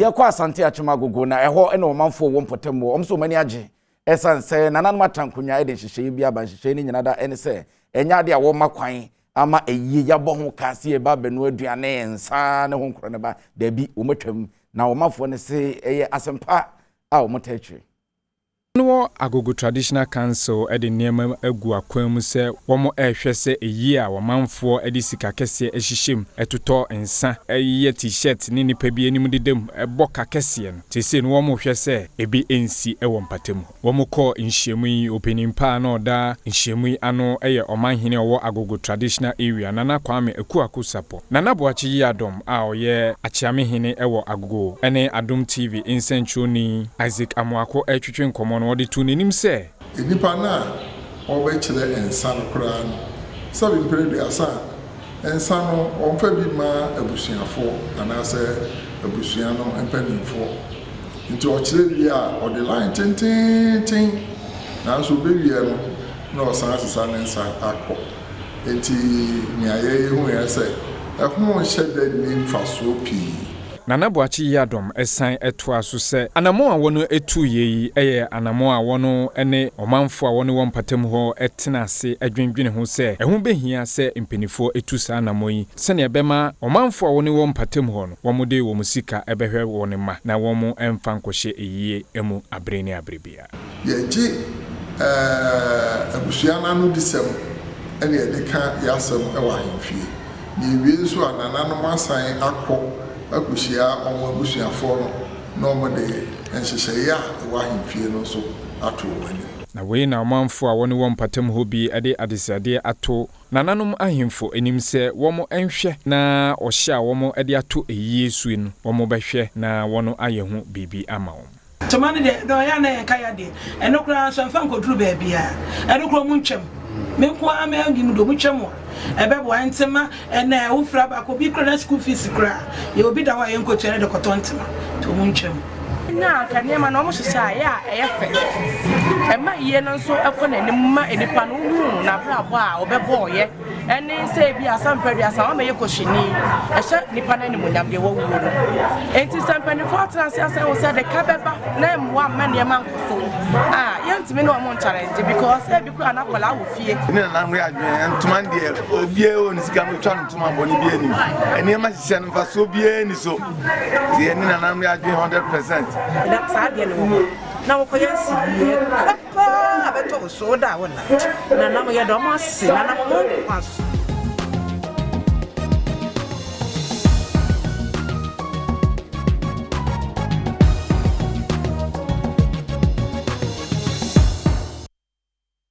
Yɛkɔ Asante Akyem Agogo na ɛhɔ na ɔmanfoɔ wɔ mpɔtam wɔ. Wɔn nso wɔn ani agye ɛsiane sɛ nananom atra nkonnwa de nhyehyɛeɛ bi aba. Nhyehyɛeɛ no nyina da ɛne sɛ ɛnyɛ adeɛ a wɔma kwan ama ayie yɛabɔ ho ka sɛ yɛba abɛnoa aduane, nsa ne ho nkorɔ no ba. Daabi, wɔn atwam na ɔmanfoɔ no se ɛyɛ asɛmpa a wɔn taa akyire. Wɔ Agogo Traditional Council de nneɛma agu akwan mu sɛ wɔrehwɛ sɛ ayie a ɔmanfoɔ de sika kɛseɛ hyehyɛ mu totɔ nsa, yɛ T-shirt ne nnipa bi anim deda mu bɔ ka kɛseɛ no, seesei no wɔrehwɛ sɛ ebi nsi wɔ mpatamu hɔ. Wɔkɔɔ nhyiamu yi, ɔpanin pa a na ɔda nhyiamu yi ano yɛ Ɔmanhene a ɔwɔ Agogo Traditional Area, Nana Kwame Akuako Sapɔ. Nana Boakye Yiadom a ɔyɛ Akyeamehene wɔ Agogo ne Adom TV nsɛnkyerɛwni Isaac Amoako retwetwe nkɔmmɔ no, ɔde too n'anim sɛ. Nnipa no a wɔbɛkyerɛ nsa no koraa no, sɛbe mprɛ aduasa a, nsa no wɔmfa bi mma abusuafoɔ anaasɛ abusua no mpanimfoɔ. Nti ɔkyerɛ wie a, ɔde line tenteenten, nanso ɔbɛwie no na ɔsan asesa ne nsa akɔ. Enti nea yɛhuiɛ ne sɛ, ɛho nhyɛ da nni mfasoɔ pii. Nana Boakye Yiadom san toaa so sɛ, Anammɔn a wɔn tuiɛ yi yɛ anammɔn a wɔn ne ɔmanfoɔ a wɔn wɔ mpatamu hɔ tena ase dwendwene ho sɛ ɛho bɛhia sɛ mpaninfoɔ tu saa anammɔn yi sɛdeɛ ɛbɛma ɔmanfoɔ a wɔn wɔ mpatamu hɔ no wɔde wɔn sika bɛhwɛ wɔn mma na wɔn mfa nkɔhyɛ ayie mu abere ne abere biara. Yɛgye abusua no anodisɛm na yɛde ka yɛn asɛm wɔ ahemfie. Na yɛwie nso a, nananom asan akɔ akɔhyia wɔn abusuafoɔ no na wɔde nhyehyɛeɛ a ɛwɔ ahemfie no nso ato wɔn anim. Na wei na ɔmanfoɔ a wɔne wɔ mpɔtam hɔ bi de adesrɛdeɛ ato nananom ahemfo anim sɛ wɔnhwɛ na ɔhyɛ a wɔde ato ayie so yi no, wɔbɛhwɛ na wɔayɛ ho biribi ama wɔn. Ntoma no deɛ na ɔyɛ a na yɛnka ya deɛ ɛno koraa nso ɛmfa nkɔduru baabiara ɛno koraa ɔmo ntwam me nko ara m'ani mu deɛ ɔmo twam a ɛbɛboa ntoma ɛnɛ wofira baako obi koraa na school fees koraa yɛ obi da hɔ a yɛnkɔtua no de kɔtɔ ntoma nti ɔmo ntwam. Na anka nneɛma no wɔhyehyɛ a ɛyɛ a ɛyɛ fɛ. Ɛma yie no nso kɔ n'anim ma nipa no wohu n'abrabɔ a ɔbɛbɔɔyɛ. Ɛne sɛ ebi a sɛ mpɛduasa wamɛyɛ kɔhyɛni, ɛhyɛ nipa no animuonyam deɛ wawuo no. Enti sɛ mpanimfoɔ atena ase asɛn wo sɛ de ka bɛba na mmoa mma nneɛma nkɔ so a, yɛntumi ne wɔn nkyalɛngye because ebi koraa na akwadaa wɔ fie. Ne nana ho yɛ adwene ntoma deɛ obiara wɔ ne sika no twa no ntoma bɔne bi anim nneɛma hyehyɛ no mfasoɔ biara ni so nti yɛne nana ho yɛ adwene 100%. Na saa adeɛ no wɔ hɔ na wɔkɔyɛ nsiyie. Paa bɛtɔ wo so wo da a wo nna. Nana mo yɛda ɔmo ase nana mo mo nkwa so.